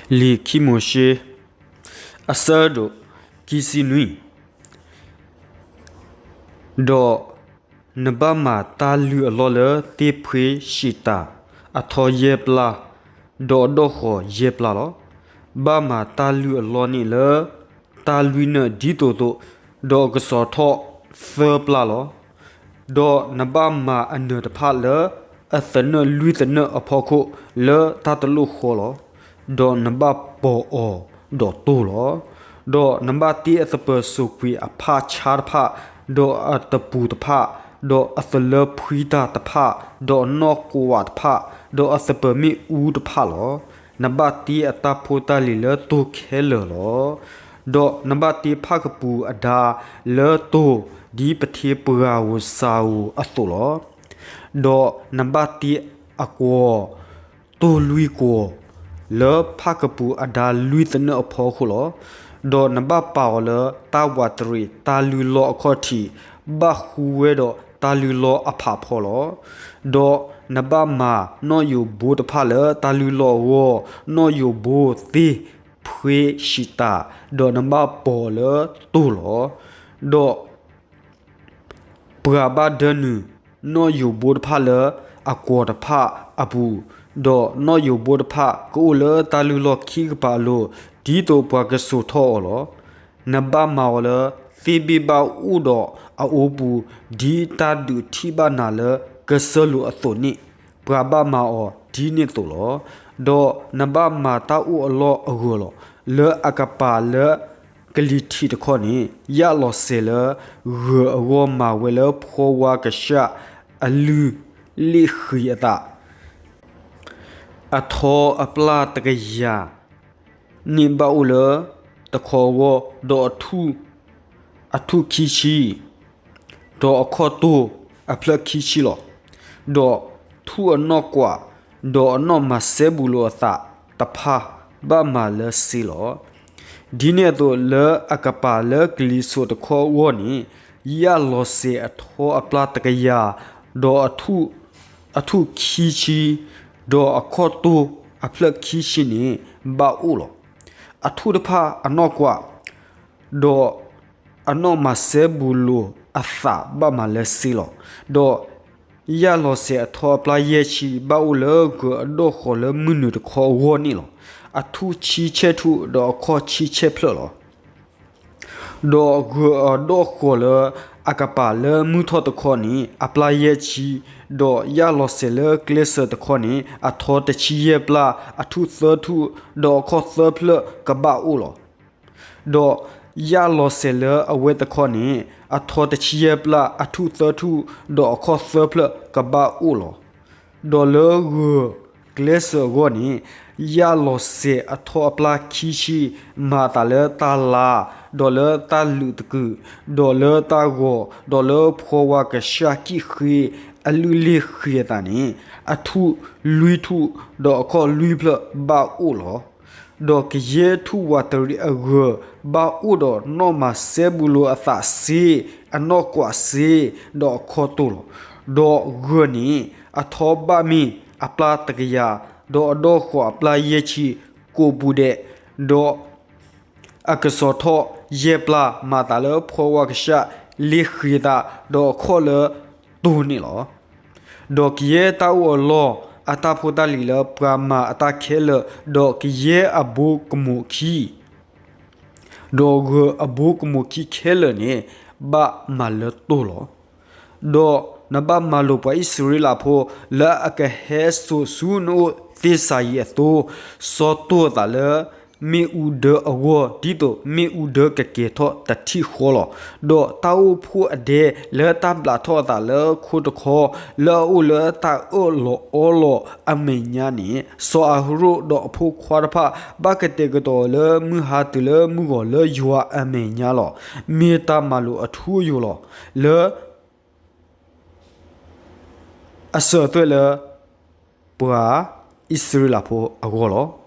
လံာ်ခံမိၤၡ့ အဆၢဒိၣ်ခံဆံနွံ, ဒီးနဘၣ်မၤတၢ်လုၢ်အလီၢ်လၢသ့ၣ်ဖှ့ၣ်ၡံးတၢ် အထီယဲၢ်ပျၢ်, ဒီးအဒီၣ်ဃီၤယဲၢ်ပျၢ်လီၤ. ဘၣ်မၤတၢ်လုၢ်အလီၢ်န့ၣ်လၢ တၢ်လွံၢ်နၢၣ်ဒ်သိးသိး, ဒီးကစီၤထီၣ်သၢပျၢ်လီၤ. ဒီးနဘၣ်မၤအနၢၤတဖၣ်လၢအသနၢၣ်လွံၢ်သနၢၣ်အဖီခိၣ်လၢတၢ်တလိၣ်ဃီလီၤ. ဒီးနဘၣ်ပိာ်အီၤဒီးတိၢ်လီၤ. ဒီးနဘၣ်တ့အသပၢၤစိာ်ကွံာ်အဖၣ်ဆါတဖၣ်, ဒီးအတပူၤတဖၣ်, ဒီးအသလၢဖှံတၢ်တဖၣ်, ဒီးအနီၣ်ကွးတဖၣ်, ဒီးအသပၢၤမ့ၣ်အူတဖၣ်လီၤ. နဘၣ်တ့အတၢ်ဖိတၢ်လံၤလၢတိၢ်ခဲလၢာ်လီၤ. ဒီးနဘၣ်တ့ဖၣ်ကပူၤအဒါလၢတိၢ် ဒ်ပထ့ပှၤဧိၤစၢ်ဧိၤအသိးလီၤ. ဒီးနဘၣ်တ့အကွီၤ တိၢ်လွံၢ်ကွီၤ လၢဖၣ်ကပူၤအဒါလွံၢ်သနၢၣ်အဖီခိၣ်လီၤ. ဒီးနဘၣ်ပာ်အီၤလၢတၢ်ဝးတရံးတၢ်လုၢ်လီၢ်အခီၣ်ထံး, ဘၣ်ဃူဝဲဒီးတၢ်လုၢ်လီၢ်အဖးဖီလီၤ. ဒီးနဘၣ်မၤနီၣ်ယိာ်ဘိတဖၣ်လၢတၢ်လုၢ်လီၢ်အဂီၢ်, နီၣ်ယိာ်ဘိသ့ၣ်ဖှ့ၣ်ၡံးတၢ်, ဒီးနဘၣ်ပိာ်အီၤလၢတိၢ်လီၤ. ဒီး ပှၤဘၣ်ဒၢနုာ်နီၣ်ယိာ်ဘိတဖၣ်လၢအကွီၤတဖၣ်အပူၤ, ဒီးနီၣ်ယိာ်ဘိတဖၣ်ကအိၣ်လၢတၢ်လုၢ်လီၢ်ခံကပၤအလိၤ, ဒ်သိးပှၤကစိာ်ထီၣ်အီၤလီၤ. နဘၣ်မၤအီၤလၢသ့ၣ်ဘ့ၣ်ဘၣ်အိၣ်ဒီးအအိပူၤ, ဒ်တၢ်ဒုးထံၣ်ဘၣ်နၤလၢကစၢၢ်လိာ်အသိးန့ၣ်, ပှၤဘၣ်မၤအီၤဒ်န့ၣ်သိးလီၤ. ဒီးနဘၣ်မၤတၢ်အိၣ်အလီၢ်အဂၢၤလီၤ. လၢအကပၤလၢကလံၤထံးတခီန့ၣ်, ယၣ်လီၤစဲၤလၢဂၢၤအဂီၢ်မၤဝဲလၢဖှီဝါကဆှၣ်အလုၢ်လ့ၣ်ဃံၤအသး အထီအပျၢ်တကယၤန့ၣ်ဘၣ်အိၣ်လၢတခီအဂီၢ်, ဒီးအထူၣ်ခံဆံ, ဒီးအခီၣ်တိၢ်အဖျၢၣ်ခံဆံလီၤ. ဒီးထူၣ်အနီၣ်ကွး, ဒီးအနီၣ်မၤစဲဘူးလိာ်အသးတဖၣ်ဘၣ်မၤလၢစ့လီၤ. ဒ်န့ၣ်အသိးလၢအကပၤလၢကလံၤစိးတခီအဂီၢ်န့ၣ်, ယၣ်လီၤစဲၤအထီအပျၢ်တကယၤ, ဒီးအထူၣ်ခံဆံ, ဒီးအခီၣ်တိၢ်အဖျၢၣ်ခံဆံန့ၣ် ဘၣ်အိၣ်လီၤ. အထူၣ်တဖၣ်အနီၣ်ကွး, ဒီးအနီၣ်မၤစဲဘူးလိာ်အသးဘၣ်မၤလၢစ့လီၤ. ဒီးယၣ်လီၤစဲၤအထီအပျၢ်ယဲၢ်ဆံဘၣ်အိၣ်လၢဂၢၤအဒီၣ်ဃီၤလၢမုၢ်နုာ်တခီအဂီၢ်န့ၣ်လီၤ. အထူၣ်ဆံဆဲၣ်ထူၣ်, ဒီးအခီၣ်ဆံဆဲၣ်ဖျၢၣ်လီၤ. ဒီးဂၢၤအဒီၣ်ဃီၤလၢအကပၤလၢမုၢ်ထီၣ်တခီန့ၣ် အပျၢ်ယဲၢ်ဆံ, ဒီးယၣ်လီၤစဲၤလၢကျဲစၢၤတခီန့ၣ် အထီတဆံယဲၢ်ပျၢ်, အထူၣ်သၢထူၣ်, ဒီးအခီၣ်သၢဖျၢၣ်ကဘၣ်အိၣ်လီၤ. ဒီးယၣ်လီၤစဲၤလၢအဝဲတခီန့ၣ် အထီတဆံယဲၢ်ပျၢ်, အထူၣ်သၢထူၣ်, ဒီးအခီၣ်သၢဖျၢၣ်ကဘၣ်အိၣ်လီၤ. ဒီးလၢဂၢၤကျဲစၢၤအဂီၢ်န့ၣ်, ယၣ်လီၤစဲၤအထီအပျၢ်ခံဆံ, မၤသးလၢတၢ်လါ, ဒီးလၢတၢ်လုးတကုး, ဒီးလၢတၢ်ဂီၤ, ဒီးလၢဖှီဝါကဆှၣ်ကံၣ်ဃ့အလုၢ်လ့ၣ်ဃံၤအသးန့ၣ်, အထူၣ်လွံၢ်ထူၣ်, ဒီးအခီၣ်လွံၢ်ဖျၢၣ်ဘၣ်အိၣ်လီၤ. ဒီးကယဲၢ်ထူၣ်ဝးတရံးအဂၢၤဘၣ်အိၣ်ဒီးနီၣ်မၤစဲဘူးလိာ်အသးစ့, အနီၣ်ကွးစ့, ဒီးအခီၣ်တိၢ်လီၤ. ဒီးဂၢၤန့ၣ်အထီဘၣ်မ့ၢ်အပျၢ်တကယၤ, ဒီးအဒီၣ်ဃီၤအပျၢ်ယဲၢ်ဆံကိးပူၤဒဲး, ဒီးအကစီၤထီၣ်ယဲၢ်ပျၢ်, မၤသးလၢဖှီဝါကဆှၣ်လ့ၣ်ဃံၤအသး, ဒီးအခီၣ်လၢတိၢ်န့ၣ်လီၤ. ဒီးကယဲၢ်တၢ်အိၣ်အလီၢ်အတၢ်ဖိတၢ်လံၤလၢပှၤမၤအတၢ်ခဲလၢာ်, ဒီးကယဲၢ်အဘိကမိၣ်ခံ, ဒီးဂၢၤအဘိကမိၣ်ခံခဲလၢာ်န့ၣ် ဘၣ်မၤလၢတိၢ်လီၤ. ဒီးနဘၣ်မၤလိာ်ပှၤအံၣ်စရ့လးဖိ လၢအကဟဲစိာ်ဆူနအိၣ်သ့ၣ်စၤယံးအသိး, စီၤတိၢ်အသးလၢမ့ၣ်အူဒၢအဂီၢ်, ဒ်သိးမ့ၣ်အူဒၢကကဲၤထီၣ်တထံၣ်ဃီလီၤ. ဒီးတၢ်အိၣ်ဖှိၣ်အဒဲလၢတၢ်ဘျးထီၣ်အသးလၢခိတခီ, လၢအအိၣ်လၢတၢ်အၢၣ်လီၤအီလီၤအမဲာ်ညါန့ၣ်, စီၤအၤဟရိၣ်ဒီးအဖိခွါတဖၣ် ဘၣ်ကတဲာ်ကတီၤလၢမုၢ်ဟါတုၤလၢမုၢ်ဂီၤလၢယွၤအမဲာ်ညါလီၤ. မ့ၢ်တၢ်မၤလိာ်အထူအယိာ်လီၤ. လၢ အစၢၤအသွဲၣ်လၢပှၤအံၣ်စရ့လးဖိအဂီၢ်လီၤ.